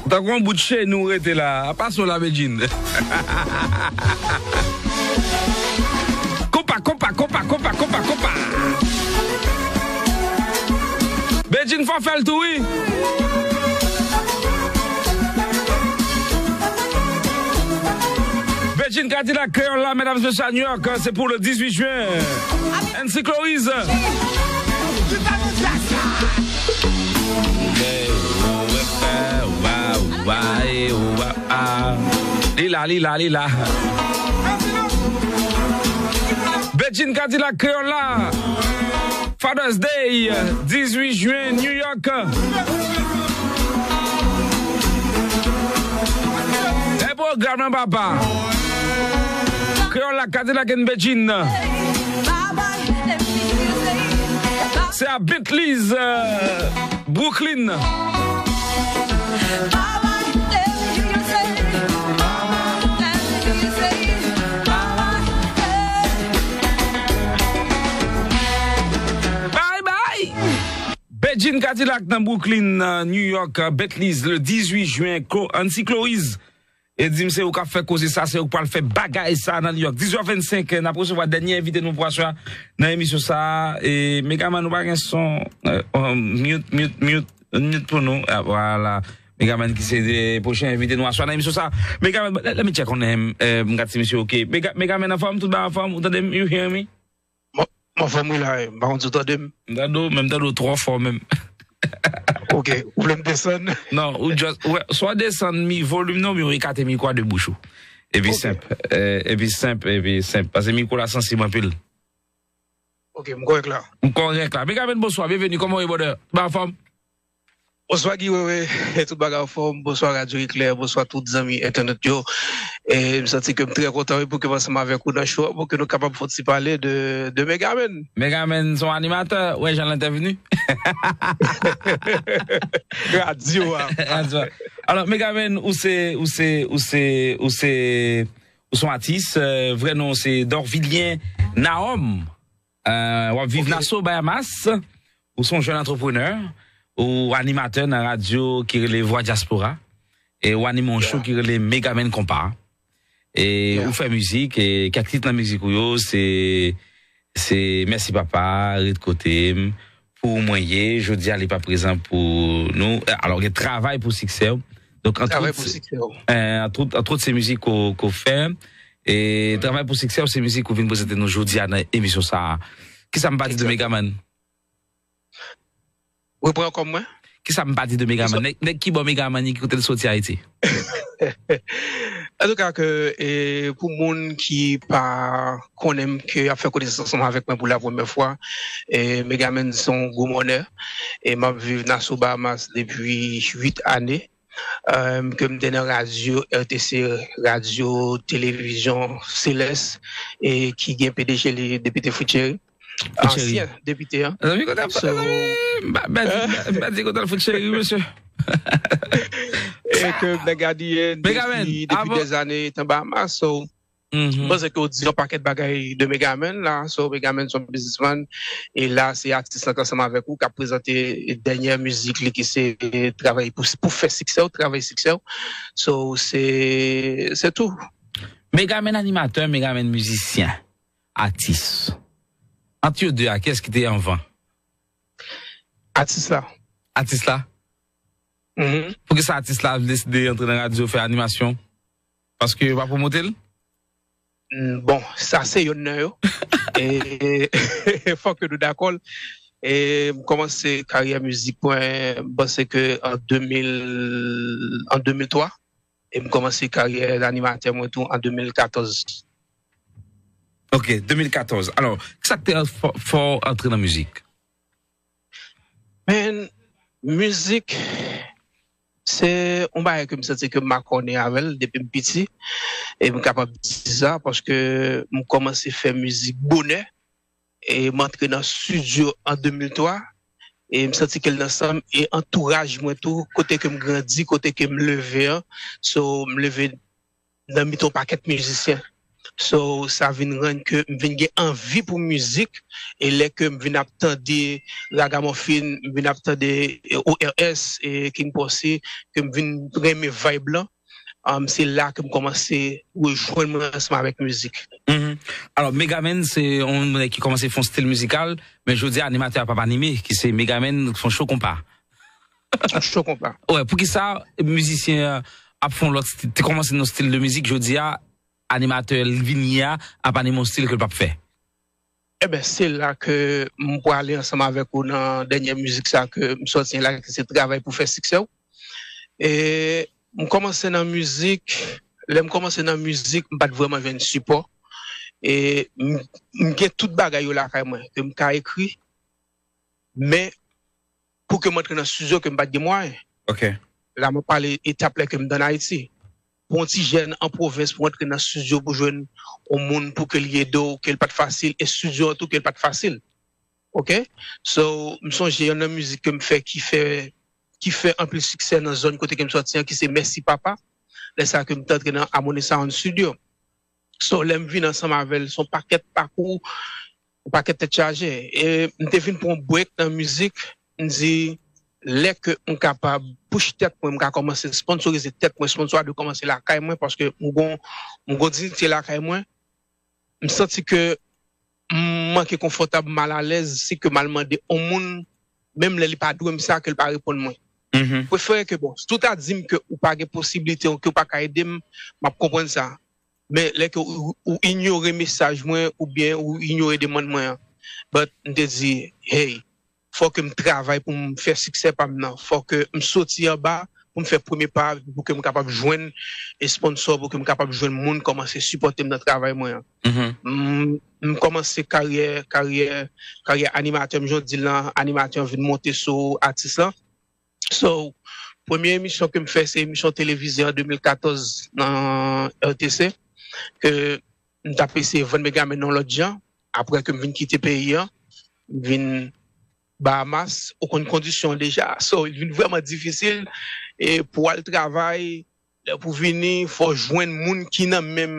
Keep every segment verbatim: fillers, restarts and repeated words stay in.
Tankou yon bout cheni w rete la. Apa son la, Bedjine. Konpa, konpa, konpa, konpa, konpa, konpa. Bedjine fò fè l tou, wi. Bedjine Cadillac, Kreyòl la, medam, mesye, a New York, se pou le dizuit jen. N C Cloris. Li la, li la, li la. Bedjine Cadillac, Kreyòl la. Father's Day, dizuit jen, New York. E pwogram nan, papa. Kreyòl la, Cadillac and Bedjine. Se a Bentley's, euh, Brooklyn. Bye bye! Bedjine Cadillac nan Brooklyn, nan New York, Bentley's, le dizuit jen, Clo-, N C Cloris. E di m se ou k ap fè koze sa, se ou k pral fè bagay sa nan New York. Dizuit è vennsenk, n ap resevwa dènye envite nou pou aswè a nan emisyon sa a. E, Megaman, nou pa gen son. Euh, euh, mute, mute, mute, mute pou nou. Ah, vwala. Megaman ki se, euh, pwochen envite nou aswè a nan emisyon sa a. Megaman, let, let me check on him. Euh, m gad si misye oke. Mega-, Megaman anfòm, tout bagay anfòm. Ou tande m? You hear me? M, m anfòm wi la, m pa konn si w tande m. M tande w, men m tande w twò fò menm. Ok, ou vle m desann? Non, ou just, wè, swa w desann mi, volim nan, oubyen w ekate mikwo a de bouch ou. Epi senp, eh, epi senp, epi senp. Paske mikwo la sansib anpil. Ok, m kòrèk la. M kòrèk la. Megaman, bonswa, byenveni, kòman w ye, brother? Ou anfòm? Bonswa Guy Wewe, e tout bagay anfòm, bonswa Radyo Eklè, bonswa tout zanmi entènot yo. E m santi ke m trè kontan wi pou ke m ansanm avèk ou nan show an, pou ke nou kapab fè yon ti pale de, de Megaman. Megaman se yon animatè, wè jan l entèvini. Radyo a. Radyo a. Alò, Megaman, ou se, ou se, ou se, ou se, ou se yon atis, euh, vrè non w se Dorvilien Naom. Euh, w ap viv Nassau, Bahamas. Ou se yon jèn antreprenè, ou animatè nan radyo ki rele Vwa Dyaspora, e ou anime yon show ki rele Megaman Konpa. E ou fè mizik, e kèk tit nan mizik ou yo, se, se Mèsi Papa, Ret Kote M, Pou Ou Mwen Ye, Jodi a Li Pa Prezan Pou Nou. Alò, gen Travay Pou Siksè W. Donk, antwòt, antwòt, se mizik ke w, ke w fè. E Travay Pou Siksè W, se mizik ou vin prezante nou jodi a nan emisyon sa a. Kisa m pa di de Megaman? Repran ankò mwen. Kisa m pa di de Megaman? Nèg, nèg ki bò Megaman ye, ki kote l soti Ayiti? Antouka, ke, e, pou moun ki pa konnen m, ke ap fè konesans ansanm avèk mwen pou la premyè fwa, e, Megaman se yon gwo mònè, e m ap viv Nassau, Bahamas depi uit ane. Ke m te nan radyo R T C, radyo televizyon Selès, e ki gen P D G li, depite Fritz Chéry. Fritz Chéry. Ansyen depite an. Zanmi, kote ap pale, zanmi? M pa, m pa di, m pa di kote al Fritz Chéry, mesye. E ke m nan Gadiyèn depi, depi dèzane, tan Bahamas, so, m panse ke w di yon pakèt bagay de Megaman la, so Megaman se yon biznismann, e la se atis lan ki ansanm avèk ou k ap prezante dènyè mizik li ki se Travay Pou, Pou Fè Siksè W, Travay Siksè W. So, se, se tou. Megaman animatè, Megaman mizisyen, atis. Ant yo de a, kiyès ki te anvan? Atis la. Atis la? Poukisa atis la deside antre nan radyo fè animasyon? Paske yo pa pwomote l? Bon, sa se yonn nan yo. E fòk nou dakò l. E m kòmanse karyè mizik mwen, m panse ke an de mil, an de mil twa. E m kòmanse karyè animatè mwen tou an de mil katòz. Ok, de mil katòz. Alò, kisa k te fè w antre nan mizik? Men, mizik, se yon bagay ke m santi ke m makònen avè l depi m piti. E m kapab di sa paske m kòmanse fè mizik bonè. E m antre nan estidyo an de mil twa. E m santi ke l nan san m. E antouraj mwen tou, kote ke m grandi, kote ke m leve an. So, m leve nan mitan yon pakèt mizisyen. So, sa vin rann ke m vin gen anvi pou mizik. E lè ke m vin ap tande Ragamuffin, m vin ap tande, eh, O R S, eh, King Posse, ke m vin renmen vibe lan, um, se la ke m kòmanse rejwenn mwen ansanm avèk mizik. Mhm. Alò, Megaman, se yon moun ki kòmanse fè yon stil mizikal, men jodi a, animatè a p ap anime, ki se Megaman, se yon cho konpa. Cho konpa. Wè, poukisa mizisyen an ap fè yon lòt stil, te kòmanse nan yon stil de mizik, jodi a, animatè l vin ye a, ap anime yon stil ke l p ap fè? Eben, se la ke m prale ansanm avèk ou nan dènyè mizik sa ke m sòti la, ki se Travay pou fè siksè w. E m kòmanse nan mizik, lè m kòmanse nan mizik, m pa t vrèman jwenn sipò. E m, m gen tout bagay yo lakay mwen, ke m ka ekri, men pou ke m antre nan estidyo, ke m pa t gen mwayen. Ok. La, mwen pale etap lè ke m t ann Ayiti. Pou yon ti jèn an pwovens, pou antre nan estidyo, pou jwenn yon moun pou ke l ede w, ke l pa t fasil, estidyo an tou, ke l pa t fasil. Ok? So, m sonje yon nan mizik ke m fè ki fè, ki fè anpil siksè nan zòn kote ke m sòti an, ki se Mèsi Papa. Lè sa ke m t antre nan Harmony Sound Studio. So, lè m vin ansanm avè l, se yon pakèt pakou, yon pakèt tèt chaje. E m te vin pran yon break nan mizik, m di, lè ke m kapab push tèt mwen, m ka kòmanse sponsorize tèt mwen, sponsor a dwe kòmanse lakay mwen, paske m gon, m gon diyite lakay mwen. M santi ke m manke konfòtab, m malalèz, si ke m al mande yon moun, menm lè li pa dwe m sa, ke l pa reponn mwen. Mhm. Prefere ke, bon, si w ta di m ke ou pa gen posiblite, ou ke ou pa ka ede m, m ap konprann sa. Men lè ke ou, ou inyore mesaj mwen, oubyen ou inyore demann mwen an. But m te di, hey, fò ke m travay pou m fè siksè pa m nan. Fò ke m soti anba pou m fè premye pa, pou ke m kapab jwenn e sponsor, pou ke m kapab jwenn moun kòmanse sipòte m nan travay mwen an. Mhm. M, m kòmanse karyè, karyè, karyè animatè, m jan w di l lan, animatè an vin monte sou atis lan. So, premye emisyon ke m fè, se emisyon televize an de mil katòz nan R T C, ke m t ap eseye vann Megaman nan yon lòt jan, apre ke m vin kite peyi an, m vin Bahamas, ou konn kondisyon deja, so, li vin vrèman difisil, e pou al travay, lè pou vini, fò jwenn moun ki nan menm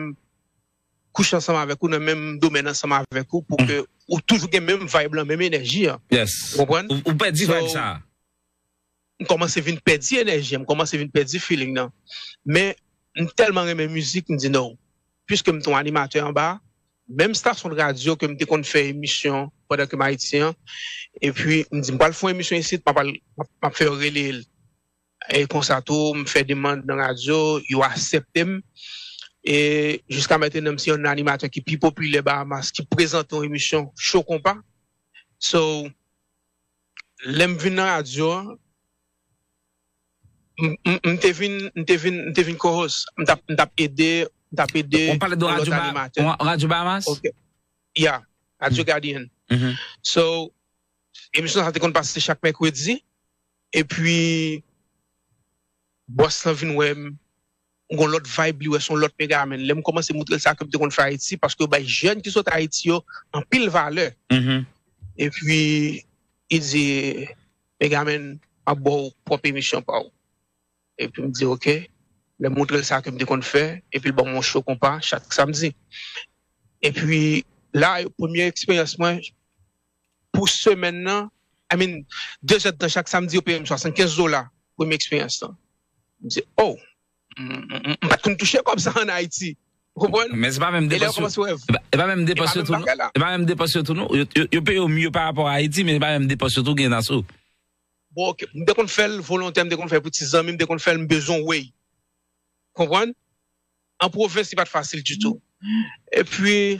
kouch ansanm avèk ou, nan menm domèn ansanm avèk ou, pou ke ou toujou gen menm vibe lan, menm enèji an. Yes. Ou konprann? Ou, ou pèdi So, vibe sa. M kòmanse vin pèdi enèji, m kòmanse vin pèdi feeling nan. Men, m tèlman renmen mizik, m di non. Piske m te yon animatè anba, menm stasyon de radyo ke m te konn fè emisyon pandan ke m Ayiti an, epi m di, m pral fè yon emisyon isit, m ap, al- m ap, m ap fè yo rele l. E konsa tou, m fè demann nan radyo, yo aksepte m. E jiska mentnan, m se yon animatè ki pi popilè Bahamas, ki prezante yon emisyon Cho Konpa. So, lè m vin nan radyo an, m, m, m te vin, m te vin, m te vin co-host. M t ap, m t ap ede, m t ap ede Ou pale de yon lòt Radio, Ba- animatè. Radio Bahamas? Ok. Yeah, Radio Guardian. Mhm. So, emisyon sa te konn pase chak mèkredi. Epi, bòs lan vin wè m, m gon lòt vibe, li wè se yon lòt Megaman. Lè m kòmanse montre l sa ke m te konn fè Ayiti, paske yo bay jèn ki sot Ayiti yo anpil valè. Mhm. Epi, li di, Megaman, m ap ba w pwòp emisyon pa w. Epi m di, ok. Lè m montre l sa ke m te konn fè, epi l ban m yon Cho Konpa chak samdi. Epi, la, premye eksperyans mwen, pou semèn nan, I mean, de zèdtan chak samdi, yo peye m swasannkenz dola, premye eksperyans lan. M di, oh, m, m, m, m pa t konn touche kòb sa an Ayiti. Ou konprann? Men se pa menm E lè depans yo yo. kòmanse wè, E pa, e pa menm e depans pa yo menm tou non. Bagay la. E pa menm depans yo tou non. Yo, yo, yo peye w mye pa rapò a Ayiti, men e pa menm depans yo tou gen nan sou. Bon, ok. M te konn fè l volontè, m te konn fè l pou ti zanmi, m te konn fè l, m bezwen wey. Konprann? An pwovens, li pa t fasil ditou. Epi,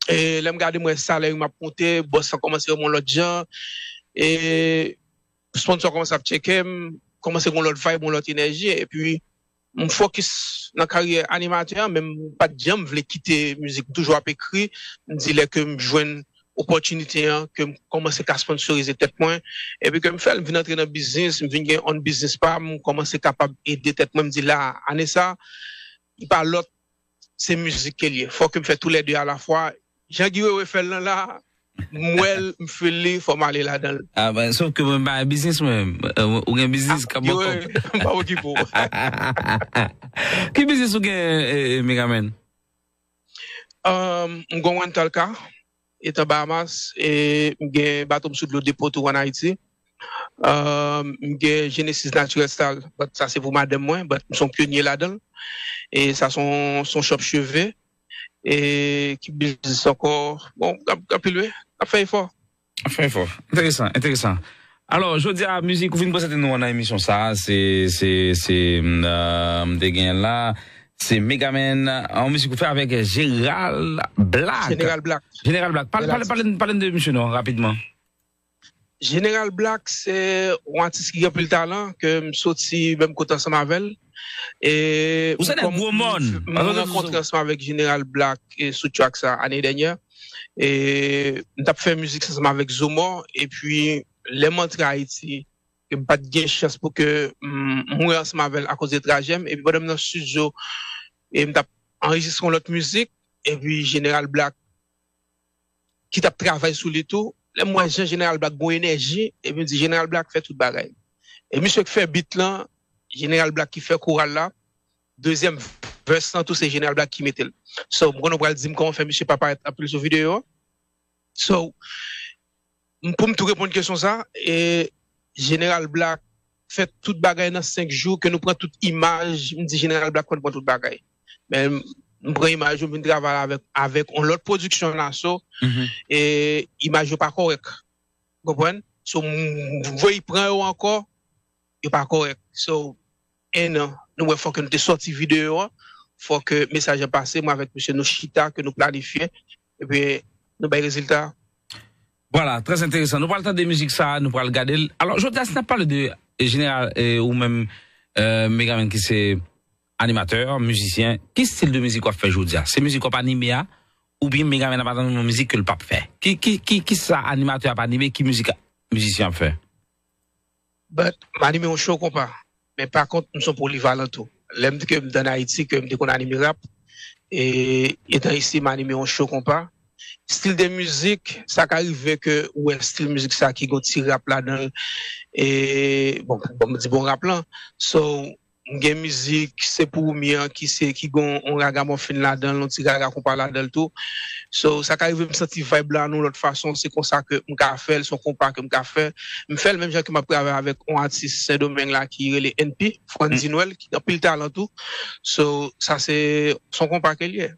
e, lè m gade, m wè salè m ap monte, bòs lan kòmanse wè m yon lòt jan. E, sponsor kòmanse ap tcheke m, kòmanse gen yon lòt vibe, yon lòt enèji. Epi, m fokis nan karyè animatè an, men m pa t janm vle kite mizik. M toujou ap ekri. M di lè ke m jwenn opòtinite an, ke m kòmanse ka sponsorize tèt mwen. Epi ke m fè l, m vin antre nan biznis, m vin gen yon biznis pa m, m kòmanse kapab ede tèt mwen. M di la, ane sa, li pa lòt, se mizik ke l ye. Fòk ke m fè toulède alafwa. Jan Guy Wewe fè l lan la, m wè l, m feel li, fò m ale ladan l. Ah, ben, sof ke mwen pa gen biznis mwen. Euh, ou gen biznis k ap Guy bò Wewe, kòb. m pa okipe w. Ki biznis ou gen, eh, eh, Megaman? Um, m gen yon rental car, etan Bahamas, e m gen bato m sou dlo depo tou ann Ayiti. Um, m gen Genesis Natural Style, but sa se pou madanm mwen, but m se yon pyonye ladan l. E sa se yon, se yon shop cheve. E ki biznis ankò? Bon, ap, ap pi lwen, ap fè efò. Ap fè efò. Enteresan, enteresan. Alò, jodi a, mizik ou vin prezante nou an nan emisyon sa a, se, se, se, m, euh, m te gen la, se Megaman, yon mizik ou fè avèk Jeneral Black. Jeneral Black. Jeneral Black. Pale, pale, pale, pale n de misye non, rapidman. Jeneral Black, se yon atis ki gen anpil talan, ke m soti menm kote ansanm avè l. E ou se nèg Gwo Mòn. M rankontre ansanm avèk Jeneral Black, e, sou track sa ane dènyè. E m t ap fè mizik ansanm avèk Zomò, epi lè m antre Ayiti, ke m pa t gen chans pou ke m, m wè ansanm avè l akoz de trajè m, epi pandan m nan estidyo, e m t ap anrejistre yon lòt mizik, epi Jeneral Black ki t ap travay sou li tou. Lè m wè jan Jeneral Black gon enèji, epi m di, "Jeneral Black fè tout bagay." E misye k fè beat lan, Jeneral Black ki fè koral la, dezyèm verse lan tou se Jeneral Black ki mete l. So, m konnen w pral di m kòman fè misye pa parèt anpil sou videyo an. So, m, pou m tou reponn kesyon sa, e Jeneral Black fè tout bagay nan senk jou, ke nou pran tout imaj, m di Jeneral Black konn pran tout bagay. Men m pran imaj yo, m vin travay avèk, avèk yon lòt pwodiksyon Naso, e imaj yo pa kòrèk. Konprann? So, m voye pran yo ankò, yo pa kòrèk. So, en an, nou wè fòk nou te sòti videyo an, fòk mesaj an pase, mwen avèk misye nou chita, ke nou planifye, epi nou bay rezilta. Vwala, trè enteresan. Nou pral tande mizik sa, nou pral gade l. Alò, jodi a, si n ap pale de jeneral, e, ou menm, e, Megaman ki se animatè, mizisyen, ki stil de mizik w ap fè jodi a? Se mizik w ap anime a, oubyen Megaman ap anime yon mizik ke l p ap fè? Ki, ki, ki, ki sa animatè ap anime, ki mizik mizisyen ap fè? But, m anime yon show konpa. Men pa kont, m se yon polivalan tou. Lè m di ke m te ann Ayiti, ke m te konn anime rap, e etan isi, m anime yon show konpa. Stil de mizik, sa ka rive ke ou wè stil mizik sa ki gon ti rap ladan l. E, bon, bon, m di bon rap lan. So, m gen mizik Se Pou Ou M I an ki se, ki gon yon ragamòfin ladan l, yon ti raga konpa ladan l tou. So, sa ka rive m santi vibe la nan yon lòt fason, se konsa ke m ka fè l, se yon konpa ke m ka fè. M fè l menm jan ke m ap travay avèk yon atis Sendomeng la ki rele N P, Frandy Noël, ki gen anpil talan tou. So, sa se, se yon konpa ke l ye.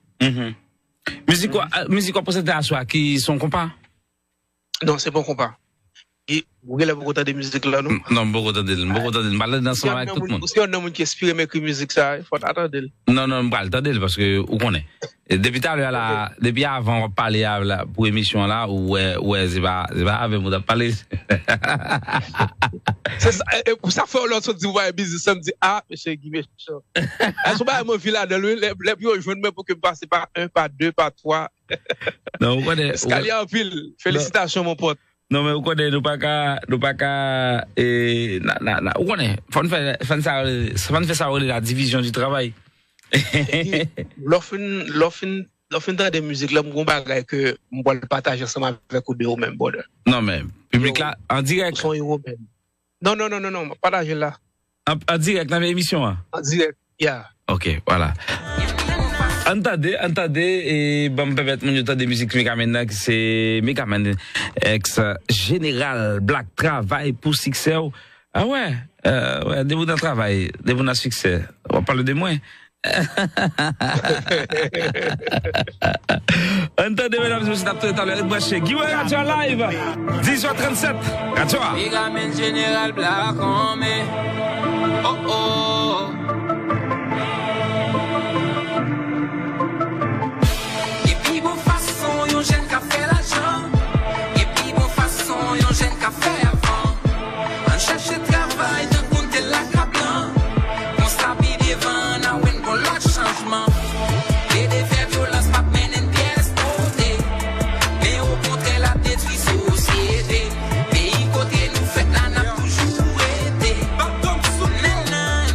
Mizik w, mizik w ap prezante aswè a ki se yon konpa? Non, se pa yon konpa. E, ou genlè poko tande mizik la, non? Non, m poko tande l, m poko tande l. M pral tande ansanm avèk tout moun. Ou se yonn nan moun ki enspire m ekri mizik sa, fò w ta tande l. Non, non, m pral tande l paske ou konnen. E depi talè a la, depi avan w ap pale a la, pou emisyon an la, ou wè, ou wè, se pa, se pa avè m ou t ap pale. Se sa, e, e, sa fè yon lòt sot di w pa gen biznis, sa m di, ah, mesye Guy mechan. Èske w pa mwen vi ladan l, wi, lè, lè pou yo jwenn mwen pou ke m pase pa en, pa de, pa twa. Non, ou konnen, eskalye anpil. Felisitasyon, mon pote. Non, men ou konnen, nou pa ka, nou pa ka, e, na, na, na, ou konnen, fò n fè, fò n sa, fò n fè sa yo rele la division du travail. Lè w fin, lè w fin, lè w fin tande mizik la, m gon bagay ke m pral pataje ansanm avèk ou de ou menm, brother. Non, men, piblik la, an dirèk. Ou se yon hero, man. Non, non, non, non, non, pataje l la. An, an dirèk nan emisyon an? An dirèk, yeah. Ok, vwala. Ann tande, ann tande, e ban m pèmèt moun yo tande mizik Megaman nan, ki se Megaman, ex Jeneral Black, travay pou siksè w. Ah wè, euh, wè, depi w nan travay, depi w nan siksè, w ap pale de mwen. Ann tande, medam e mesye, n ap tounen talè. Ret branche. Guy Roy Radio Live, diz heures trente-sept. Radio a. Megaman Jeneral Black on me. Oh, oh. Epi bon fason yon jèn ka fè lajan. Epi bon fason yon jèn ka fè avan. Ann chèche travay tankou n te lakay blan. Konsa pi devan n a wè n gon lòt chanjman. Plede fè vyolans p ap mennen n pyès kote. Men okontrè l ap detwi sosyete. Peyi kote nou fèt la n ap toujou rete. Men nan,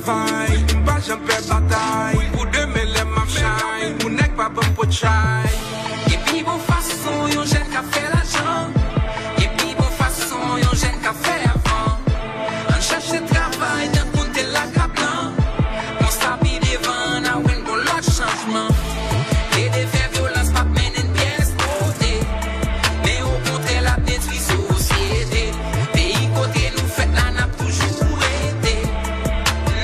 Fay, m pa janm pè batay. Pou demen lè m ap chay, pou nèg pa ban m pot chay. Gen pi bon fason yon jèn ka fè lajan. Gen pi bon fason yon jèn ka fè avan. Ann chache travay tankou n te lakablan. Konsa pi devan n a wè n gon lòt chanjman. Pede fè vyolans p ap mennen n pyès kote. Men okontrè l ap detwi sosyete. Peyi kote nou fèt la n ap toujou rete.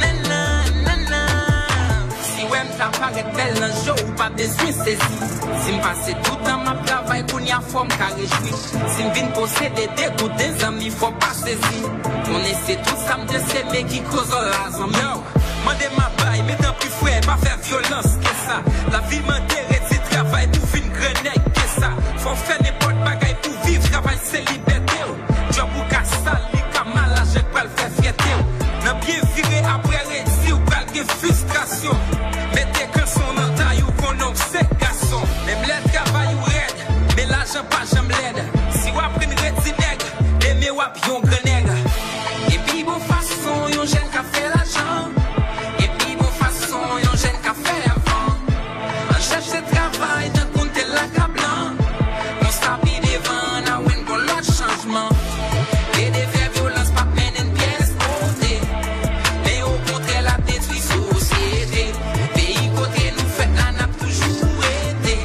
Nannan, nannan. Si w wè m ta parèt bèl nan je w, ou pa bezwen sezi. Si m pase tout tan m ap travay, kounye a fò m ka rejwi. Si m vin posede de gouden, zanmi, fò pa sezi. Konnen se tout sa m te seme ki koz w la, zanmi. Yo, mande m a bay, men tanpri frè, pa fè vyolans ke sa. Lavi mande redi travay pou vin gran nèg ke sa. Fò w fè nenpòt bagay pou viv, travay se libète w. Djòb ou ka sal, li ka mal, lajan k pral fè fyète w. Nan byen vire apre redi, ou pral gen fristrasyon. Mete kanson nan tay ou, konnen w se gason. Menm lè travay ou rèd, men lajan pa janm lèd. Si w aprann redi nèg, demen w ap yon gran nèg. Gen pi bon fason yon jèn ka fè lajan. Gen pi bon fason yon jèn ka fè avan. Ann chache travay tankou n te lakablan. Konsa pi devan n a wè n gon lòt chanjman. Pede fè vyolans p ap mennen n pyès kote. Men okontrè l ap detwi sosyete. Peyi kote nou fèt la n ap toujou rete.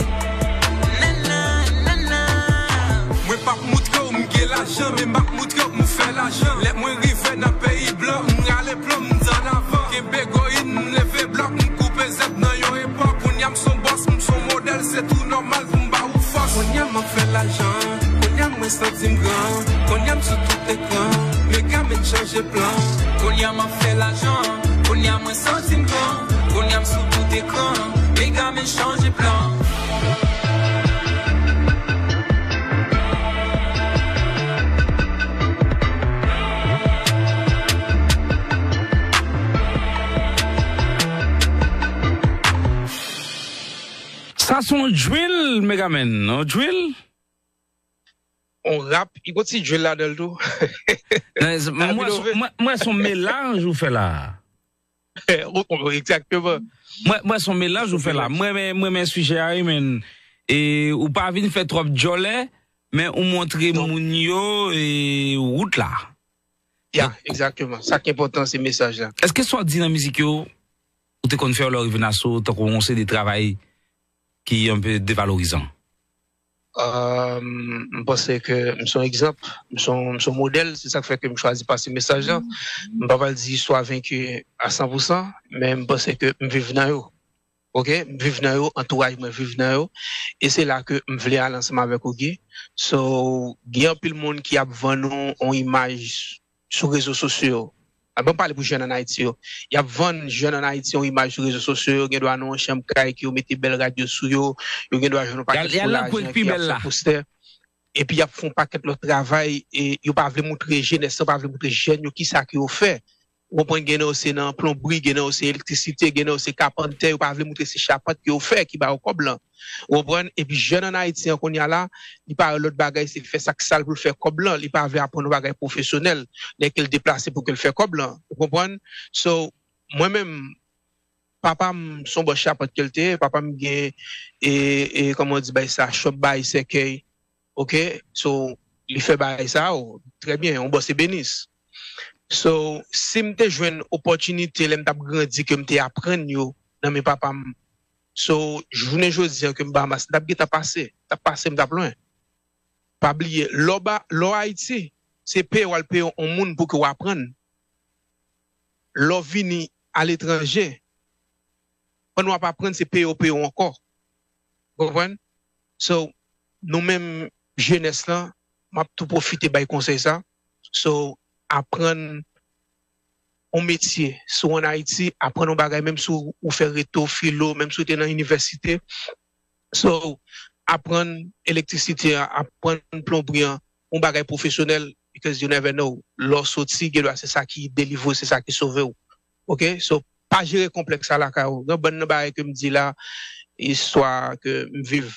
Nannan, nannan. Mwen p ap moutre w m gen lajan, men m ap moutre w m fè lajan. Lè mwen rive nan peyi blan, m rale plon, m di annavan. Kenbe goyin, m leve blòk, m koupe zèb nan yon epòk. Kounye a m s on bòs, m s on modèl, se tou nòmal pou m ba ou fòs. Kounye a m ap fè lajan, kounye a mwen santi m gran. Kounye a m sou tout ekran, Megaman chanje plan. Kounye a m ap fè lajan, kounye a mwen santi m gran. Kounye a m sou tout ekran, Megaman chanje plan. Sa se yon drill, Megaman, yon drill? On rap, li gon ti drill ladan l tou. Nan, mwen, mwen, mwen, se yon melaj ou fè la. Egzakteman. Mwen, mwen, se yon melaj ou fè la. Mwen, mwen, mwen, men sijè a, wi, men, e, ou pa vin fè twòp djòlè, men ou montre moun yo, e, wout la. Ya, egzakteman. Sa ki enpòtan, se mesaj la. Èske sa w di nan mizik yo, ou te konn fè lè w rive Nassau, tankou yon seri de travay ki yon pe devalorizan? Euh, m panse ke m se yon egzanp, m se yon, m se yon modèl, se sa k fè ke m chwazi pase mesaj la. M pa pral di istwa venki a san pou san, men m panse ke m viv nan yo. Oke? M viv nan yo, antouraj mwen viv nan yo, e se la ke m vle ale ansanm avèk ou, Guy. So, gen anpil moun ki ap vann ou yon imaj sou rezo sosyo yo. A, ban m pale pou jèn ann Ayiti yo. Y ap vann jèn ann Ayiti yon imaj sou rezo sosyo yo, gen dwa nan yon chanm kay ke yo mete bèl rad yo sou yo, yo gen dwa jwenn yon pakèt gwo lajan, epi y ap fè postè, epi y ap fè yon pakèt lòt travay, e yo pa vle moutre jenès lan, pa vle moutre jèn yo kisa ke yo fè. Ou konprann, gen nan yo se nan plonbri, gen nan yo se elektrisite, gen nan yo se kapantè, yo pa vle moutre se chapant ke yo fè ki ba yo kòb lan. Ou konprann? Epi jèn ann Ayiti an kounye a la, li pa wè lòt bagay, se fè sa k sal pou l fè kòb lan. Li pa vle aprann yon bagay pwofesyonèl. Nèg ke l deplase pou ke l fè kòb lan. Ou konprann? So, mwen menm, papa m se yon bòs chapant ke l te ye. Papa m gen, e, e, kòman w di bagay sa, chòp bagay sèkèy. Oke? So, li fè bagay sa yo. Trè byen, yon bòs ebenis. So, si m te jwenn opòtinite lè m t ap grandi ke m te aprann yo nan men papa m, so, jounen jodi an ke m Bahamas, m t ap gentan pase, m t ap pase, m t ap lwen. Pa bliye, lè w ba, lè w Ayiti, se peye w al peye yon moun pou ke w aprann. Lè w vini aletranje, pandan w ap aprann, se peye w peye w ankò. Ou konprann? So, nou menm jenès lan, m ap tou pwofite bay konsèy sa. So, aprann yon metye, si w ann Ayiti, aprann yon bagay, menm si w, ou fè reto, filo, menm si w te nan inivèsite. So, aprann elektrisite an, aprann plonbri an, yon bagay pwofesyonèl, because you never know. Lè w soti, gen dwa se sa ki delivre w, se sa ki sove w. Oke? So, pa jere konplèks sa lakay ou. Gen bann nan bagay ke m di la, istwa ke m viv.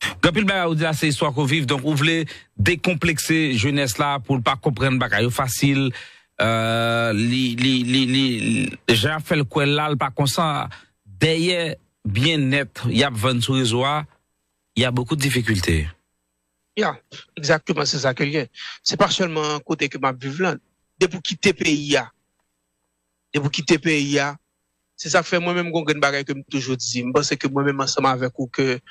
Gen anpil bagay ou di la, se istwa ke w viv. Donk, ou vle dekonplekse jenès la pou l pa konprann bagay yo fasil, Euh, li, li, li, li, jan y ap fè l kwè l la, l pa konsa. Dèyè byennèt y ap vann sou rezo a, y a beaucoup de difficultés. Ya, egzakteman, se sa ke l ye. Se pa sèlman kote ke m ap viv lan. Depi w kite peyi a, depi w kite peyi a, se sa k fè mwen menm gon grenn bagay ke m toujou di. M panse ke mwen menm ansanm avèk ou ke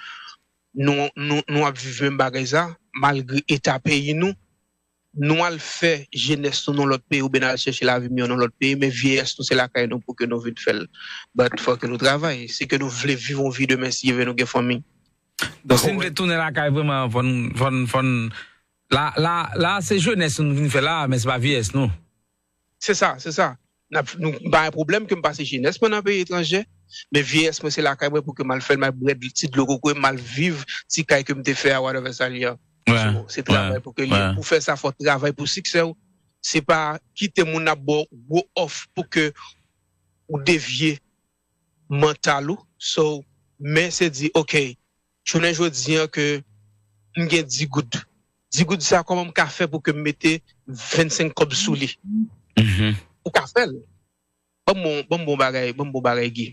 nou, nou, nou ap viv menm bagay sa, malgre eta peyi nou, nou al fè jenès nou nan lòt peyi oubyen n al chèche lavi miyò nan lòt peyi, men vyeyès nou se lakay nou pou ke nou vin fè l. But fò ke nou travay. Si ke nou vle viv yon vi demen, si Dye vle nou gen fanmi. Donk, si n vle tounen lakay vrèman, fò n, fò n, fò n, la, la, la, se jenès nou vin fè la, men se pa vyeyès nou. Se sa, se sa. N ap, nou, m pa gen pwoblèm ke m pase jenès mwen nan peyi etranje, men vyeyès mwen se lakay mwen pou ke m al fè l, m al bwè ti dlo kokoye, m al viv ti kay ke m te fè a, whatever sa l ye a. So, se travay pou ke l ye. Pou fè sa, fò w travay pou siksè w. Se pa kite moun ap ba w gwo òf pou ke ou devye mantal ou. So, men se di, ok, jounen jodi an ke m gen dis goud. Dis goud sa, kòman m ka fè pou ke m mete vennsenk kòb sou li? Ou ka fè l. Ban m bon, ban m bon bagay, ban m bon bagay, Guy.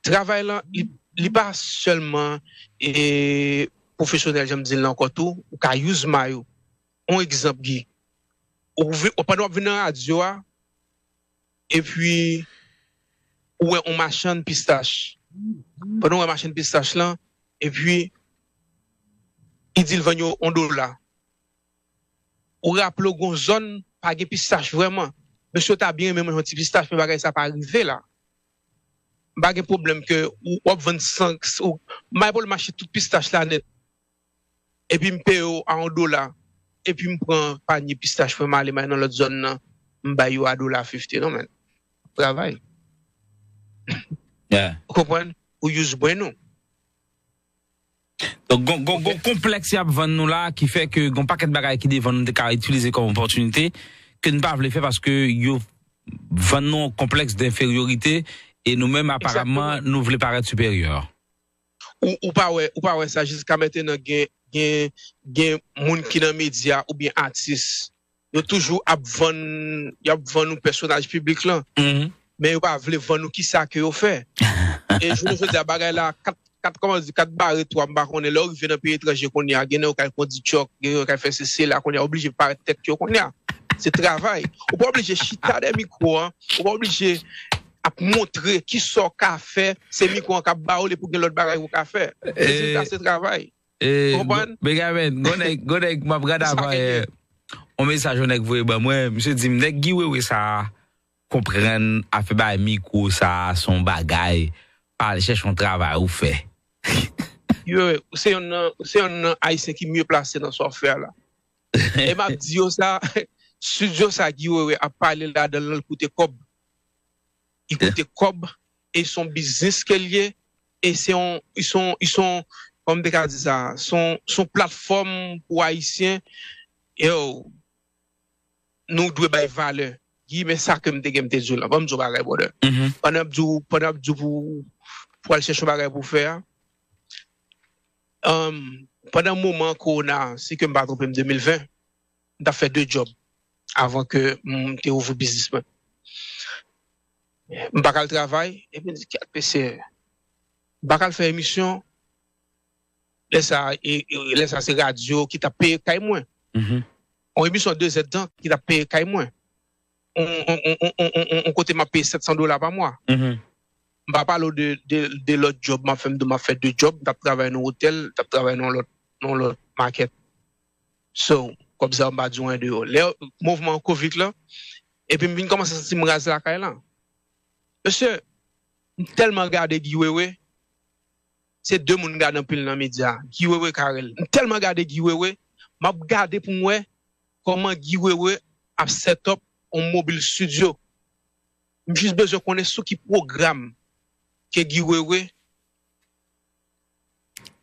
Travay lan, li, li pa sèlman e, pwofesyonèl, jan m di l la ankò tou, ou ka use may ou. On egzanp, Guy. Ou, vi- ou pandan w ap vin nan radyo a, epi ou wè on machann pistach. Pandan w wè machann pistach lan, epi li di l vann yo on dola. Ou raple w gon zòn pa gen pistach vrèman. Mesye yo ta byen renmen manje yon ti pistach, men bagay sa pa rive la. M pa gen pwoblèm ke ou w ap vann san, ou, m bay pwoblèm achte tout pistach la nèt. Epi m peye w a yon dola. Epi m pran panye pistach mwen, m ale m ale nan lòt zòn nan, m bay yo a dola fifty. Non, men. Travay. Ou konprann? Ou use brain ou. Donk, gon, gon, gon konplèks y ap vann nou la ki fè ke gon pakèt bagay ki devan nou te ka itilize kòm opòtinite ke n pa vle fè paske yo vann nou yon konplèks denferyorite e nou menm aparamman nou vle parèt siperyè. Ou, ou pa wè, ou pa wè sa jiska mentenan gen, gen, gen moun ki nan medya oubyen atis. Yo toujou ap vann, y ap vann nou pèsonaj piblik lan. Men yo pa vle vann nou kisa ke yo fè. E jounen jodi a bagay la, kat, kat, kòman di, kat bare twa, m pa konnen, lè w rive nan peyi etranje kounye a, gen nan yo k al kondi tchòk, gen yo k al fè sesi la, kounye a oblije parèt tèt yo kounye a. Se travay. Ou pa oblije chita dèyè mikwo an, ou pa oblije ap montre kisa w ka fè, se mikwo an k ap ba w li pou gen lòt bagay ou ka fè. Rezilta se travay. Ou konprann? Benjamin, gon nèg, gon nèg m ap gade avan yè. On mesaj yon nèg voye ban mwen, misye di m nèg Guy Wewe sa a konprann afè bay mikwo sa a se yon bagay, pa al chèche yon travay ou fè. Yo, ou se yonn nan, ou se yonn nan Ayisyen ki mye plase nan sa w fè a la. E m ap di yo sa, studio sa Guy Wewe ap pale ladan l lan, l koute kòb. Li koute kòb, e se yon biznis ke l ye, e se yon, li se yon, li se yon, kòman m te ka di sa, se yon, se yon platfòm pou Ayisyen, yo, nou dwe bay valè. Guy, men sa ke m te gen m te di w la. Ban m di w bagay, brother. Pandan m ap di w, pandan m ap di w pou, pou al chèche yon bagay pou w fè a, um, pandan moman kowona, si ke m pa twonpe m, de mil ven, m t ap fè de djòb avan ke m te ouvri biznis mwen. M pa ka al travay, epi m di, "Gad mesye, m pa ka al fè emisyon." Lè sa, e, e, lè sa se radyo ki t ap peye kay mwen. On emisyon de zèdtan ki t ap peye kay mwen. On, on, on, on, on, on, on kote m ap peye sèt san dola pa mwa. M pa pale w de, de, de lòt djòb m ap fè, m di w m ap fè de djòb, m t ap travay nan otèl, m t ap travay nan lòt, nan lòt makèt. So, kòb sa yo m pa di w an deyò. Lè mouvman kovid lan, epi m vin kòmanse santi m raz lakay lan. Mesye, m tèlman gade Guy Wewe, se de moun m gade anpil nan medya, Guy Wewe, Carel. M tèlman gade Guy Wewe, m ap gade pou m wè kòman Guy Wewe ap set up on mobile studio. M jis bezwen konnen sou ki pwogram ke Guy Wewe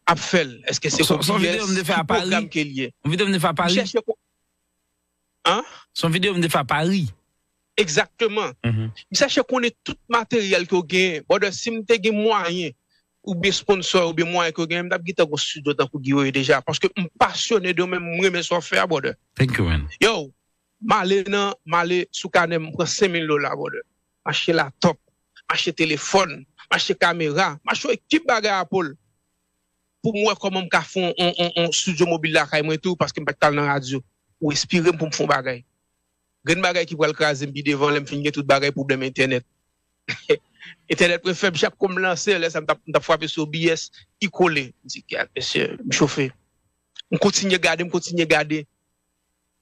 ap fè l. Èske se Son, son videyo m O B S? te fè a Ki pwogram Pari. Ke l ye? Yon videyo m te fè a M Pari. Chèche ko- An? Son videyo m te fè a Pari. Egzakteman. M chèche konnen tout materyèl ke w genyen. Brother, si m te gen mwayen, oubyen sponsò, oubyen mwayen ke w genyen, m t ap gentan gon studio tankou Guy Wewe deja. Paske m pasyone de w, men m renmen sa w fè a, brother. Thank you, man. Yo, M ale nan, m ale sou kanè m, m pran senk mil dola, brother. M achte laptop, m achte telefòn, m achte kamera, m achte yon ekip bagay Apple. Pou m wè kòman m ka fè yon, yon, yon, yon studio mobil lakay mwen tou, paske m pa t ka al nan radyo. Ou respire m pou m fè yon bagay. Grenn bagay ki pral kraze m pi devan lè m fin gen tout bagay, pwoblèm entènèt. Entènèt mwen fèb, chak kou m lanse, lè sa m t ap, m t ap frape sou O B S, li kole. M di, "Gad, mesye, m chofe." M kontinye gade, m kontinye gade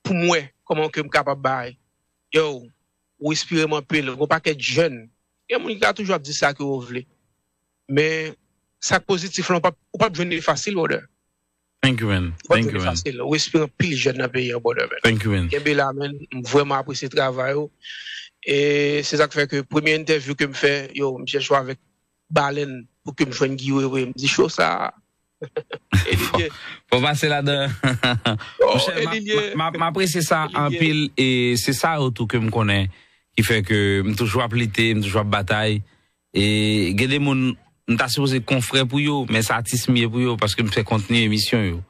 pou m wè kòman ke m kapab bay. Yo, ou respire m anpil. Gon pakèt jèn. Gen moun ki ka toujou ap di sa ke yo vle. Men, sa k pozitif lan, ou p ap, ou p ap jwenn li fasil, brother. Thank you, man. Ou p ap jwenn li fasil. Ou respire anpil jèn nan peyi an, brother, man. Thank you, man. Kenbe la, man. M vrèman apresye travay ou. E se sa k fè ke premye entèvyou ke m fè, yo, m chèche avèk Balèn pou ke m jwenn Guy Wewe. M di, "Cho sa." E li ye. Fò pase ladan. Monchè, m apresye sa anpil e se sa yo tou ke m konnen ki fè ke m toujou ap lite, m toujou ap batay. E gen de moun m ta sipoze konfrè pou yo, men se atis m ye pou yo paske m fè kontni emisyon yo.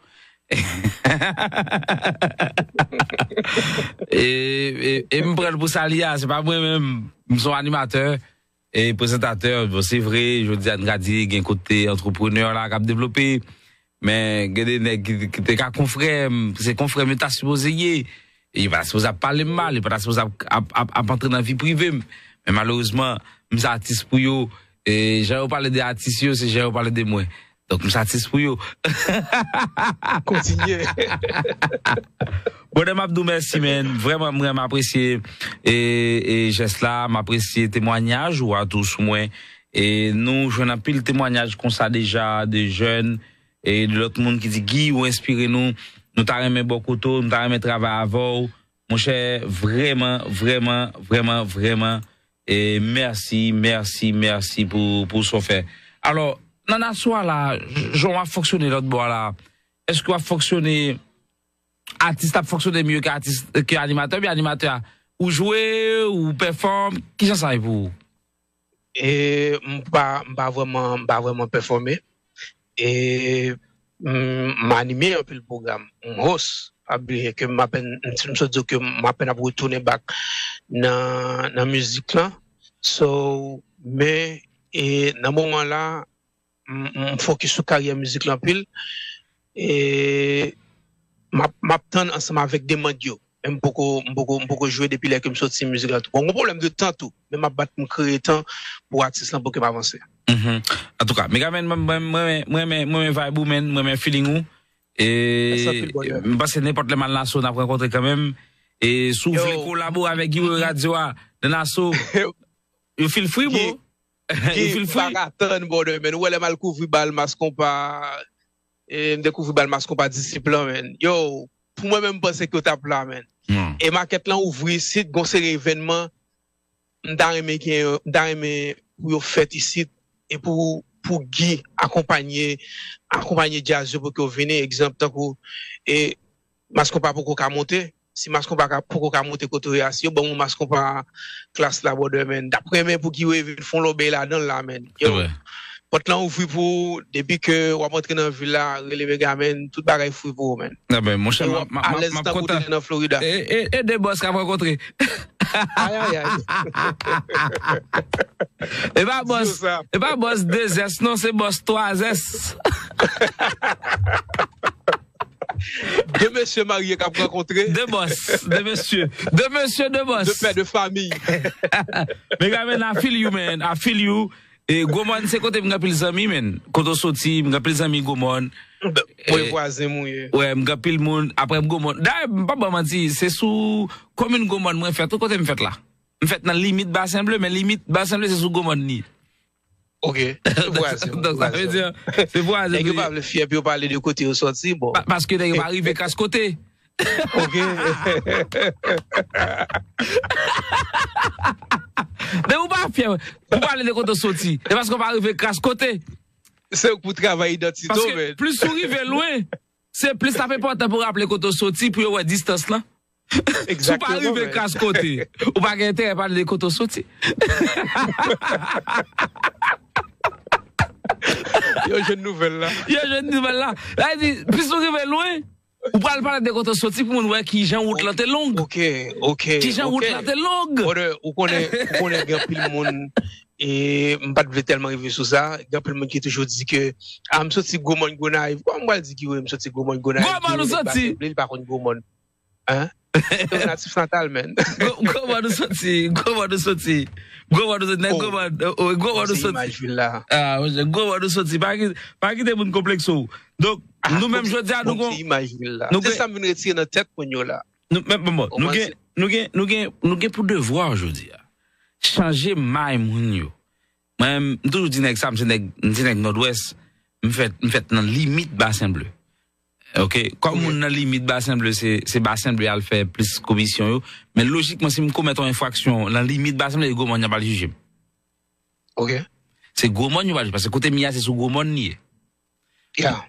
E, e, e m pran l pou sa li a, se pa mwen menm, m se yon animatè e prezantatè. Bon, se vre, jodi a n ka di gen kote antreprenè la k ap devlope, men gen de nèg ki, ki te ka konfrè m, se konfrè m yo ta sipoze ye. Yo pa ta sipoze ap pale m mal, yo pa ta sipoze ap, ap, ap, ap antre nan vi prive m. Men malerezman, m se atis pou yo. E jan yo pale de atis yo, se jan yo pale de mwen. Donk, m se atis pou yo. Kontinye. Brother, m ap di w mèsi, man. Vrèman, m vrèman apresye e, e jès la. M apresye temwanyaj ou a tou sou mwen. E nou jwenn anpil temwanyaj konsa deja, de jèn e de lòt moun ki di, "Guy, ou enspire nou. Nou ta renmen bò kote w, nou ta renmen travay avè w." Monchè, vrèman, vrèman, vrèman, vrèman, e mèsi, mèsi, mèsi pou, pou sa w fè. Alò, nan Nassau a la, j-, jan w ap fonksyone lòt bò a la, èske w ap fonksyone, atis la ap fonksyone mye ke atis, ke animatè, oubyen animatè a, ou jwe, ou pèfòm, kijan sa ye pou ou? E m pa, m pa vrèman, m pa vrèman pèfòme. E m, m anime anpil pwogram. M host, pa bliye ke m apèn, m, m sot di w ke m apèn ap retounen back nan, nan mizik lan. So, men, e nan moman la, m, m fokis sou karyè mizik lan anpil. E m ap, m ap tann ansanm avèk demann yo. Men m poko, m poko, m poko jwe depi lè ke m soti mizik lan tou. Bon, gon pwoblèm de tan tou, men m ap bat pou m kreye tan pou atis lan pou ke m avanse. Mhm. Antouka, Megaman, mwen, mwen, mwen, mwen, mwen, mwen renmen vibe ou, man, mwen renmen feeling ou. E Mèsi anpil, brother. M panse nenpòt lè m al Nassau, n ap rankontre kanmenm. E si w Yo. Vle kolabore avèk Guy Wewe Radio a, nan Nassau, you feel free, bro. Guy, You feel m pa free. Ka tann, brother, man. Ou wè lè m al kouvri bal Mas Konpa, e m dekouvri bal Mas Konpa Disip lan, man. Yo, pou mwen menm, m panse ke yo t ap la, man. Hmm. E makèt lan ouvri isit, gon seri evènman, m ta renmen gen, m ta renmen pou yo fèt isit, e pou, pou Guy akonpanye, akonpanye djaz yo pou ke yo vini, egzanp, tankou, e Mas Konpa poko ka monte, si Mas Konpa ka, poko ka monte kote w ye a, si yo ban m yon Mas Konpa klas la, brother, man, m t ap renmen pou Guy Wewe vin fè yon lòbèy ladan l la, man. Se Yo, vre. Pòt lan ouvri pou ou, depi ke w ap antre nan vil la, rele Megaman, tout bagay free pou ou, man. Nan, ben, monchè, E w m ap ap- m ap- alèz m ap tankou w kontan. te nan Florida. E, e, e de bòs k ap rankontre. Ay, ay, ay. E pa bòs, Yo sa. E pa bòs de zès, non, se bòs twa zès. De mesye marye k ap rankontre. De bòs, de mesye. De mesye, de bòs. De pè de fami. Megaman, I feel you, man. I feel you. E Gwomòn, se kote m gen anpil zanmi, man. Kote w soti, m gen anpil zanmi Gwomòn. Mwen vwazen mwen ye. Wè, m gen anpil moun. Apre m Gwomòn. Dayè, m pa ban manti, se sou komin Gwomòn mwen fèt. Tout kote m fèt la. M fèt nan limit Basen Ble, men limit Basen Ble se sou Gwomòn li. Ok. Se vwazen. Donk, sa vle di, se vwazen. Nèg yo pa vle fyè pou yo pale de kote yo soti, bon. Pa- Paske nèg yo pa rive kras kote. Ok. Men ou pa fyè, ou pale de kote w soti. E paske w pa rive kras kote. Se pou travay idantite w, Paske men. Plis ou rive lwen, se plis l ap enpòtan pou raple kote w soti, pou yo wè distans lan. Si w pa Egzakteman, rive men. Kras kote, ou pa gen enterè pale de kote w soti. Yo jwenn nouvèl la. Yo jwenn nouvèl la. Sa vle di, plis ou rive lwen, Ou pral pale de kote w soti pou moun wè ki jan wout lan te long. Ok, ok. Ki jan wout lan te long. Brother, ou konnen, ou konnen gen anpil moun, e m pa t vle tèlman rive sou sa, gen anpil moun ki toujou di ke, ah, m soti Gwo Mòn Gonayiv. Kòman m pral di ki wè m soti Gwo Mòn Gonayiv? Gwo Mòn ou soti? Li pa konn Gwo Mòn. Hein? Se yon natif natal, man. Gwo Mòn ou soti? Gwo Mòn ou soti? Gwo Mòn ou soti? Nèg Gwo Mòn, Gwo Mòn ou soti? Imaj vil la. Ah, Gwo Mòn ou soti? Pa kite moun konplekse w. Donk, nou menm jodi a nou gon. Nou gen. Se sa m vin retire nan tèt moun yo la. Nou, men, bon, bon, nou gen, nou gen, nou gen, nou gen pou devwa jodi a. Chanje may moun yo. Mwen, m toujou di nèg sa, m se nèg, m se nèg Nòdwès, m fèt, m fèt nan limit Basen Ble. Ok, kòm moun nan limit Basen Ble, se, se Basen Ble al fè plis komisyon yo. Men lojikman, si m komèt yon enfraksyon nan limit Basen Ble, e Gwo Mòn y ap al jije m. Ok. Se Gwo Mòn yo pral jije, paske kote m ye a, se sou Gwo Mòn li ye.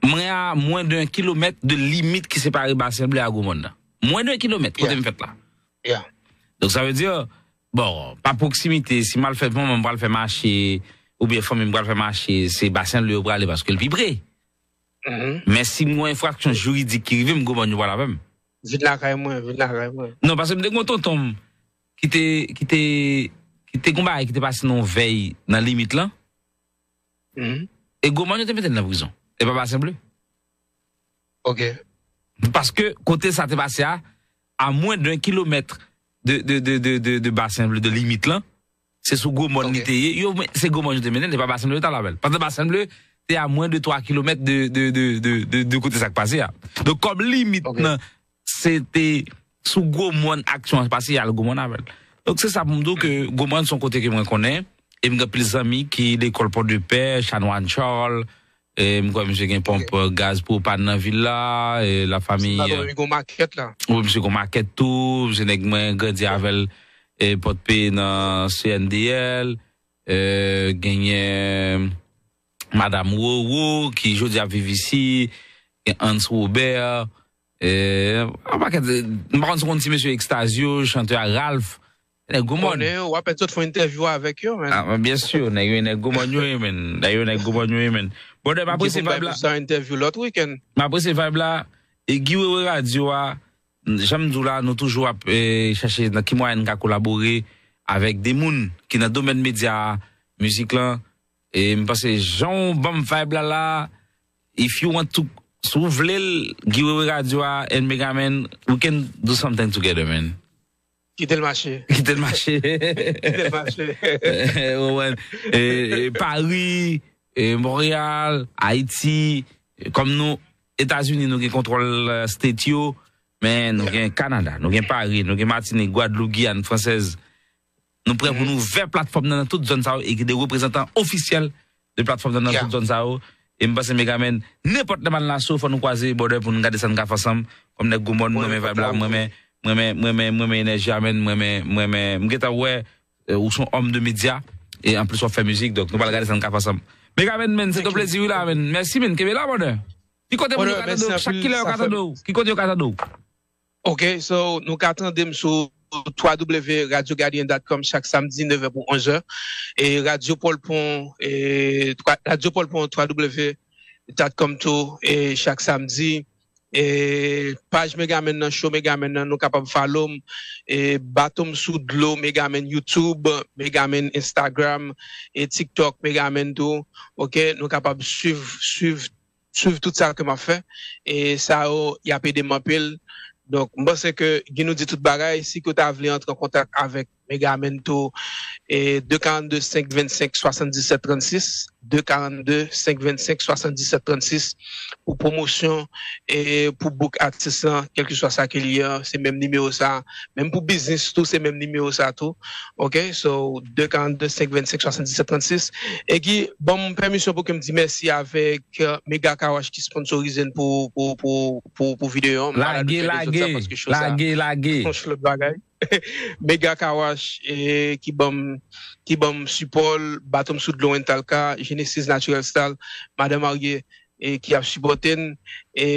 Mwen a mwen de yon kilomèt de limit ki separe Basen Ble a Gwo Mòn nan. Mwen de yon kilomèt kote m fèt la. Donk sa vle di, bon, pa pwoksimite, si m al fè manman m pral fè mache, oubyen fanmi m pral fè mache, se Basen Ble yo prale paske l pi pre. Men si m gon enfraksyon jiridik ki rive m, Gwo Mòn yo pral avè m. Vin lakay mwen, vin lakay mwen. Non, paske m te gon tonton m ki te, ki te, ki te gon bagay ki te pase nan yon vèy nan limit lan. E Gwo Mòn yo te mete l nan prizon. E pa Basen Ble. Ok. Paske kote sa te pase a, a mwen de yon kilomèt de, de, de, de, de, de Basen Ble, de limit lan, se sou Gwo Mòn li te ye. Yo, se Gwo Mòn yo te mennen, se pa Basen Ble yo t al avè l. Pandan Basen Ble te a mwen de twa kilomèt de, de, de, de, de, de kote sa k pase a. Donk, kòm limit nan, se te sou Gwo Mòn aksyon an pase, y al Gwo Mòn avè l. Donk, se sa pou m di w ke Gwo Mòn se yon kote ke mwen konnen, e m gen plis zanmi ki lekòl Pòdepè, Chanoine Charles, e m kwè misye gen ponp gaz pwopàn nan vil la, e la fami. Wi, misye gon makèt tou, misye nèg mwen grandi avè l, e Pòdpe nan C N D L, e genyen Madam Roro, ki jodi ap viv isi, gen Hans Robert, e, yon pakèt, m pa konn si w konn ti mesye Extasio, chantè a Ralph, nèg Gwo Mòn. Konnen yo, w ap sot fè yon entèvyou avèk yo, men. Ah, byen si, nèg yo, nèg Gwo Mòn yo ye, men. Nèg yo, nèg Gwo Mòn yo ye, men. Bon, nèg, m apresye vibe la. Sa entèvyou lòt wikenn. M apresye vibe la. E Guy Wewe Radio a, jan m di w la, nou toujou ap, e, chache nan ki mwayen n ka kolabore avèk de moun ki nan domèn medya a, mizik lan, E m panse jan w ban m vibe la la, if you want to, si w vle l, Guy Wewe Radio a and Megaman, we can do something together, man. Kite l mache. Kite l mache. Kite l mache. Ou konprann? E, e, Paris, e, Montréal, Haïti, e, kòm nou, Etazini, nou gen kontwòl, e, state yo, men nou gen Canada, nou gen Paris, nou gen Martinique, Guadeloupe, Guyane Française, Nou prè pou nou ouvè platfòm nan nan tout zòn sa yo e gen de reprezantan ofisyèl de platfòm nan nan tout zòn sa yo. E m panse Megaman, nenpòt lè m al nan Naso, fò nou kwaze, brother, pou nou gade sa n ka fè ansanm. Kòm nèg Gwo Mòn, m renmen vibe la, m renmen, m renmen, m renmen, m renmen enèji a, man, m renmen, m renmen, m gentan wè, e, ou se yon òm de medya, e anplis w ap fè mizik, donk nou pral gade sa n ka fè ansanm. Megaman, man, se te yon plezi wi la, man. Mèsi, man, kenbe la, brother. Ki kote moun yo ka tande w? Chak kilè yo ka tande w? Ki kote yo ka tande w? Ok, so nou ka tande m sou w w w radio guardian dot com chak samdi nèf è pou onz è. E Radio Paul Pon, e, twa- Radio Paul Pon w w w dot com tou, e, chak samdi. E paj Megaman nan, show Megaman nan, nou kapab follow m. E Baton m sou dlo Megaman YouTube, Megaman Instagram, e TikTok Megaman tou. Ok, nou kapab swiv, swiv swiv tout sa ke m ap fè. E sa yo, y ap ede m anpil. Donk, m panse ke Guy nou di tout bagay. Si ke w ta vle antre an kontak avèk Megaman tou, e de karannde senk vennsenk swasanndisèt trannsis, de karannde senk vennsenk swasanndisèt trannsis pou pwomosyon e pou book atis lan, kèlkeswa sa ke l ye a, se menm nimewo sa. Menm pou biznis tou, se menm nimewo sa tou. Ok, so, de karannde senk vennsenk swasanndisèt trannsis. E Guy, ban m pèmisyon pou ke m di mèsi avèk, e, Mega Car Wash ki sponsorize n pou, pou, pou, pou, pou videyo an. M pa la dwe fè dezòd sa paske show sa se yon lòt bagay. Mega Car Wash, e, ki ban m, ki ban m sipò l, Baton m sou dlo Rental Car, Genesis Natural Style, Madan Marye, e ki ap sipòte n, e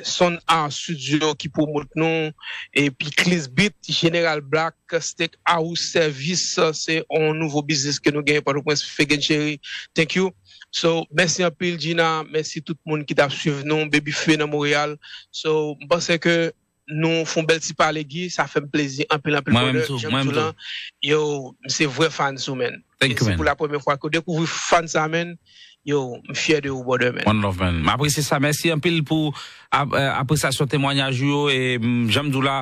Sound Art Studio ki pwomot nou, epi Clis Beat, General Black, Steakhouse Service, se yon nouvo biznis ke nou genyen Pòtoprens, Fegen Cheri, thank you. So, mèsi anpil, Gina. Mèsi tout moun ki t ap swiv nou. Baby Fe nan Monreyal. So, m panse ke nou fè yon bèl ti pale, Guy. Sa fè m plezi anpil, anpil, brother. Jan m di w lan, yo, m se vrè fans ou, man. E se pou la premyè fwa ke w dekouvri fans sa, man. Yo, m fyè de ou, brother, man. One love, man. M apresye sa. Mèsi anpil pou ap-, eh, apresyasyon, temwayaj ou yo. E, mm, jan m di w la,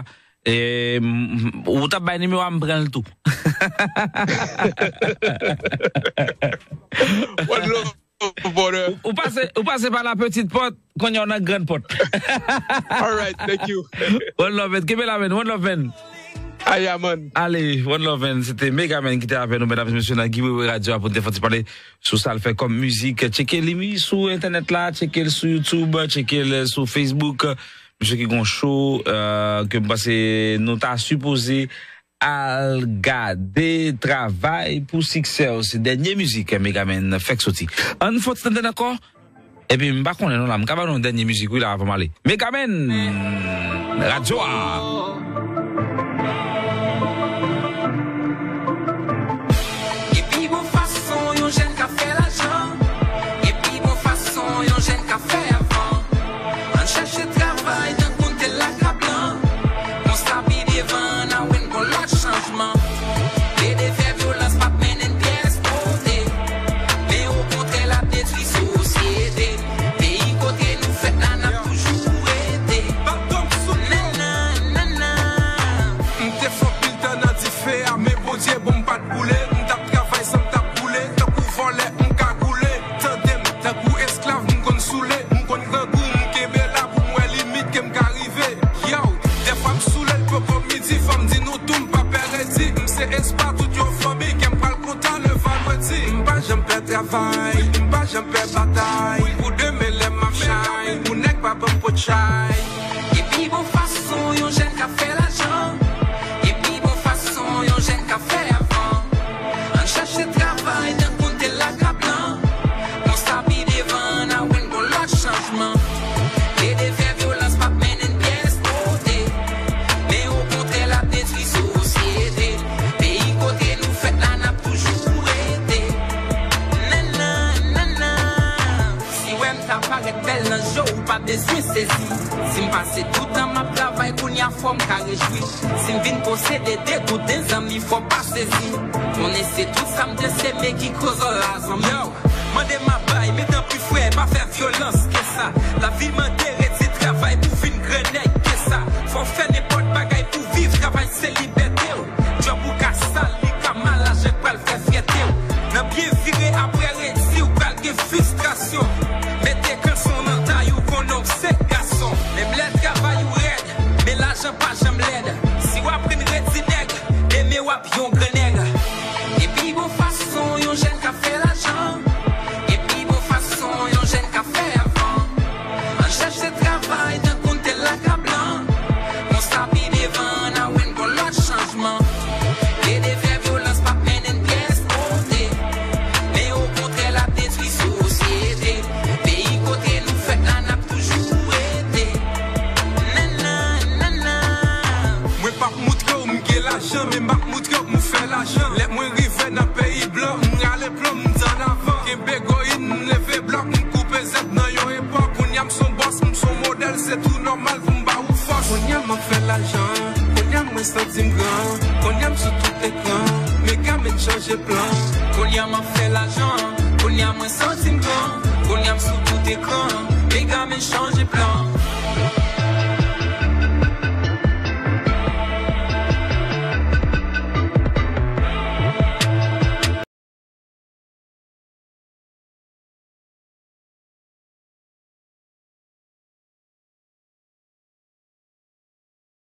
e, mm, ou t ap bay nimewo a, m pran l tou. One love, brother. Ou, ou pase, ou pase pa la petite porte, kounye a w nan grand porte. All right, thank you. One love, man. Kenbe la, man. One love, man. Aya, man. Ale, one love, man. Se te Megaman ki te avè nou, medam e mesye, nan Guy Wewe Radio a pou n te fè ti pale sou sa l fè kòm mizik. Tcheke li sou entènèt la, tcheke l sou YouTube, tcheke l sou Facebook. Misye ki gon show, eh, ke m panse nou ta sipoze al gade. Travay pou siksè w. Se dènye mizik Megaman fèk soti. Ann fè yon ti tande l ankò. Epi m pa konnen non la, m ka ba nou yon dènye mizik wi la avan m ale. Megaman! Radyo a! Gen pi bon fason yon jèn ka fè lajan. Gen pi bon fason yon jèn ka fè avan. Ann chèche travay tankou n te lakablan. Konsa pi devan n a wè n gon lòt chanjman. Plede fè vyolans p ap mennen n pyès kote. Men okontrè l ap detwi sosyete. Peyi kote nou fèt la n ap toujou rete. Nannan, nannan. M te fè anpil tan nan dife a, men Bondye bon m pa t boule. M t ap travay san m t ap boule. Tankou vòlè m kagoule. Tande m, tankou esklav m konn soule. M konn grangou, m kenbe la pou m wè limit ke m ka rive. Yow, dèfwa m soule l poko midi, fò m di nou tou m pa pè redi. M se espa tout yon fanmi, kè m pral kontan le vandredi. M pa janm pè travay, m pa janm pè batay. Pou demen lè m ap chay, pou nèg pa ban m pot chay. Gen pi bon fason yon jèn ka fè lajan. Gen pi bon fason yon jèn ka fè avan. Ann chèche travay tankou n te lakablan. Konsa pi devan n a wè n gon lòt chanjman. Plede fè vyolans p ap mennen n pyès kote. Men okontrè l ap detwi sosyete. Peyi kote nou fèt la n ap toujou rete. Nannan, nannan. Si wè m ta parèt bèl nan je w, ou pa bezwen sezi. Si m pase tout tan m ap travay, kounye a fò m ka rejwi. Si m vin posede de gouden, zanmi, fò pa sezi. Konnen se tout sa m te seme ki koz w la, zanmi. Yo, mande m ap bay, men tanpri frè, pa fè vyolans ke sa. Lavi mande redi travay pou vin gran nèg ke sa. Fò w fè nenpòt bagay pou viv, travay se libète w. Djòb ou ka sal, li ka mal, lajan k pral fè fyète w. Nan byen vire apre redi, ou pral gen fristrasyon. Mete kanson nan tay ou, konnen w se gason. Menm lè travay ou rèd, men lajan pa janm lèd. Si w aprann redi nèg, demen w ap yon gran nèg. Gen pi bon fason yon jèn ka fè lajan. Gen pi bon fason yon jèn ka fè avan. Ann chèche travay tankou n te lakablan. Konsa pi devan n a wè n gon lòt chanjman. Plede fè vyolans p ap mennen n pyès kote. Men okontrè l ap detwi sosyete. Peyi kote nou fèt la n ap toujou rete. Nannan, nannan. Mwen p ap moutre w m gen lajan, men m ap moutre w m fè lajan. Lè mwen rive nan peyi blan, m rale plon, m t annavan. Kenbe goyin, m leve blòk, m koupe zèb nan yon epòk. Kounye a m s on bòs, m s on modèl, se tou nòmal pou m ba ou fòs. Kounye a m ap fè lajan, kounye a mwen santi m gran. Kounye a m sou tout ekran, Megaman chanje plan. Kounye a m ap fè lajan, kounye a mwen santi m gran. Kounye a m sou tout ekran, Megaman chanje plan.